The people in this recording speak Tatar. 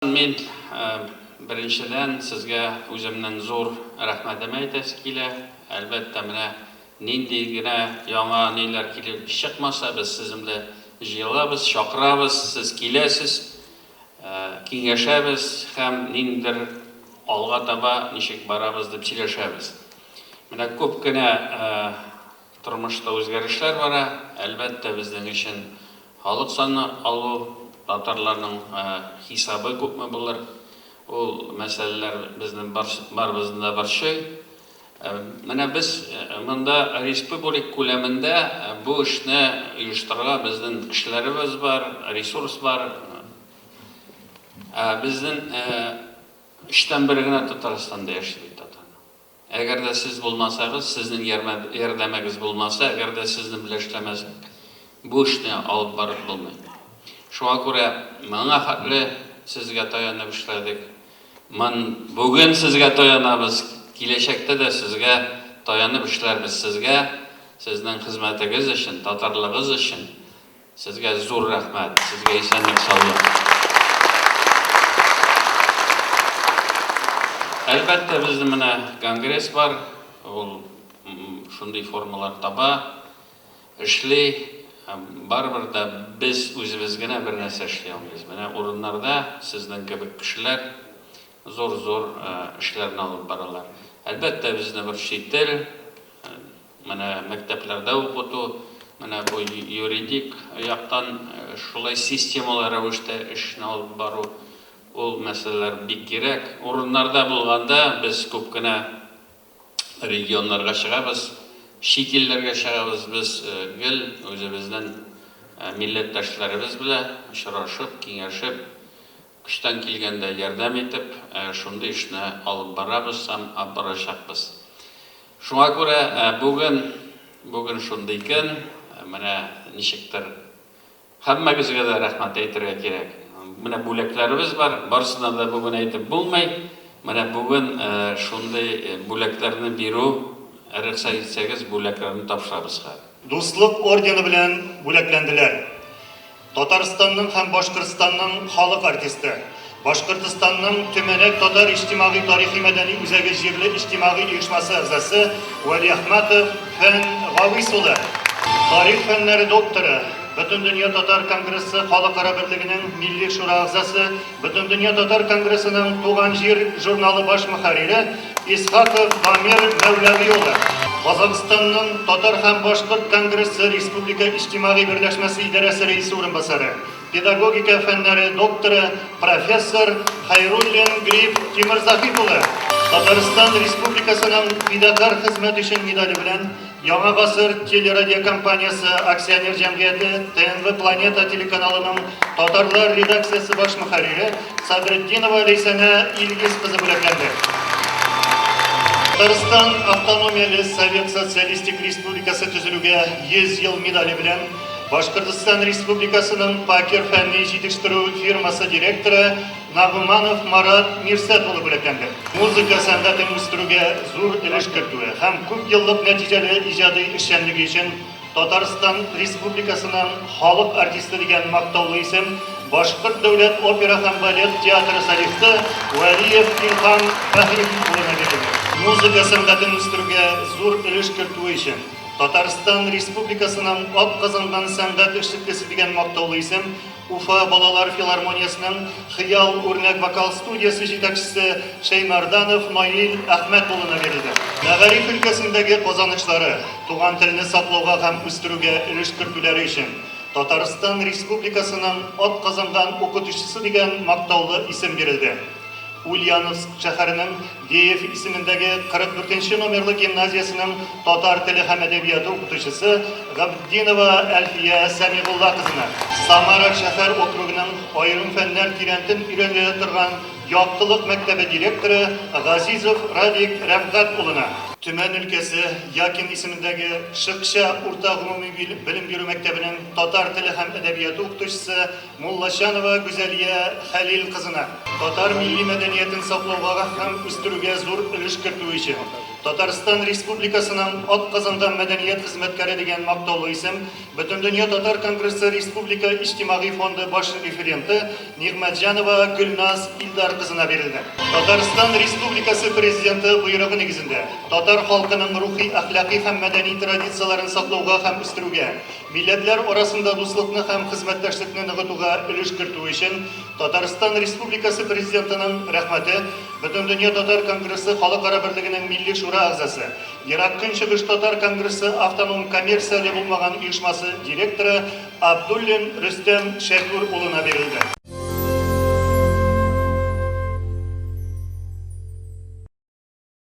Мин, беренчедән, сезгә үземнең зур рәхмәтемә әйтәсе килә. Әлбәттә, менә нинди генә яңа ниләр килеп чыкмаса, без сезнең белән җыелабыз, чакырабыз, сез киләсез, киңәшәбез һәм ниндидер алга таба ничек барабыз дип сөйләшәбез. Менә күп кенә тормышта үзгәрешләр бара. Әлбәттә, безнең өчен Халык саны алу, татарларның хисабы күпме булыр, ул мәсьәләләр безне барыбызны да борчый. Менә без монда республик күләмендә бу эшне оештырырга безнең кешеләребез бар, ресурс бар. Ә безнең өчтән бере генә Татарстанда яши бит татарның. Әгәр дә сез булмасагыз, сезнең ярдәмегез булмаса, әгәр дә сезнең белән эшләмәсәк, бу эшне алып барып булмый. Шуңа күрә моңа хәтле сезгә таянып эшләдек. Мон бүген сезгә таянабыз, киләчәктә дә сезгә таянып эшләрбез. Сезгә, сезнең хезмәтегез өчен, татарлыгыз өчен Сезгә зур рәхмәт, сезгә исәнлек саулык. Әлбәттә, безнең менә конгресс бар, ул шундый формалар таба, эшли. Барыбер дә без үзебез генә бер нәрсә эшли алмыйбыз. Менә урыннарда сезнең кебек кешеләр зур-зур эшләрне алып баралар. Әлбәттә, безне борчый тел, Менә мәктәпләрдә укыту, менә бу юридик яктан шулай системалы рәвештә эшне алып бару, ул мәсьәләләр бик кирәк. Урыннарда булганда без күп кенә регионнарга чыгабыз, чит илләргә чыгабыз, без гел үзебезнең милләттәшләребез белән очрашып, киңәшеп, көчтән килгәндә ярдәм итеп, шундый эшне алып барабыз һәм алып барачакбыз. Шуңа күрә бүген, бүген шундый көн, менә ничектер һәммәгезгә дә рәхмәт әйтергә кирәк. Менә бүләкләребез бар, барысына да бүген әйтеп булмый. Менә бүген шундый бүләкләрне бирү, рөхсәт итсәгез, бүләкләрне тапшырабыз хәзер. Дуслык ордены белән бүләкләнделәр. Татарстанның һәм Башкортстанның халык артисты, Башкортстанның Төмәнәк татар иҗтимагый тарихи-мәдәни үзәге җирле иҗтимагый оешмасы әгъзасы Вәлиәхмәтов Фән Гавис улы, тарих фәннәре докторы, Бөтендөнья татар конгрессы Халыкара берлегенең Милли шура әгъзасы, Бөтендөнья татар конгрессының Туган җир журналы баш мөхәррире Исхаков Дамир Мәүләви улы, Казахстанның Татар һәм башкорт конгрессы республика иҗтимагый берләшмәсе идарәсе рәисе урынбасары, педагогика фәннәре докторы, профессор Хәйруллин Гриф Тимерзаһит улы, Татарстан Республикасының Фидакарь хезмәт өчен медале белән Яңа гасыр телерадиокомпаниясе акционер җәмгыяте ТНВ Планета телеканалының татарлар редакциясе баш мөхәррире Садретдинова Ләйсәнә Илгиз кызы бүләкләнде. Татарстан Автономияле Совет Социалистик Республикасы төзелүгә 100 ел медале белән Башкортстан Республикасының Пакер фәнни җитештерү фирмасы директоры Нагуманов Марат Мирсәт улы бүләкләнде. Музыка сәнгатен үстерүгә зур өлеш кертүе һәм күп еллык нәтиҗәле иҗади эшчәнлеге өчен Татарстан Республикасының халык артисты дигән мактаулы исем Башкорт дәүләт опера һәм балет театры солисты Вәлиев Илһам Фәһим улына бирелде. Музыка сәнгатен үстерүгә зур өлеш кертүе өчен Татарстан Республикасының атказанган сәнгать эшлеклесе дигән мактаулы исем Уфа балалар филармониясенең Хыял үрнәк вокал студиясе җитәкчесе Шәймәрданов Наил Әхмәт улына бирелде. Мәгариф өлкәсендәге казанышлары, туган телне саклауга һәм үстерүгә өлеш кертүләре өчен Татарстан Республикасының атказанган укытучысы дигән мактаулы исем бирелде. Ульяновск шәһәренең Деев исемендәге 44 нче номерлы гимназиясенең татар теле һәм әдәбияты укытучысы Габтдинова Әлфия Сәмигулла кызына. Самара шәһәр округының аерым фәннәр тирәнтен өйрәнелә торган Яктылык мәктәбе директоры Газизов Радик Рәфгать улына. Төмән өлкәсе Якин исемендәге Шыкча урта гомуми белем бирү мәктәбенең татар теле һәм әдәбияты укытучысы Муллачанова Гүзәлия Хәлил кызына, татар милли мәдәниятен саклауга һәм үстерүгә зур өлеш кертүе өчен, Татарстан Республикасының атказанган мәдәният хезмәткәре дигән мактаулы исем Бөтендөнья татар конгрессы республика иҗтимагый фонды баш референты Нигъмәтҗанова Гөлназ Илдар кызына бирелде. Татарстан Республикасы Президенты боерыгы нигезендә, татар халкының рухи-әхлакый һәм мәдәни традицияләрен саклауга һәм үстерүгә, милләтләр арасында дуслыкны һәм хезмәттәшлекне ныгытуга өлеш кертү өчен Татарстан Республикасы Президентының Рәхмәте Бөтендөнья татар конгрессы Халыкара берлегенең Милли шура әгъзасы, Ерак Көнчыгыш татар конгрессы автоном коммерцияле булмаган оешмасы директоры Абдуллин Рөстәм Шәкүр улына бирелде.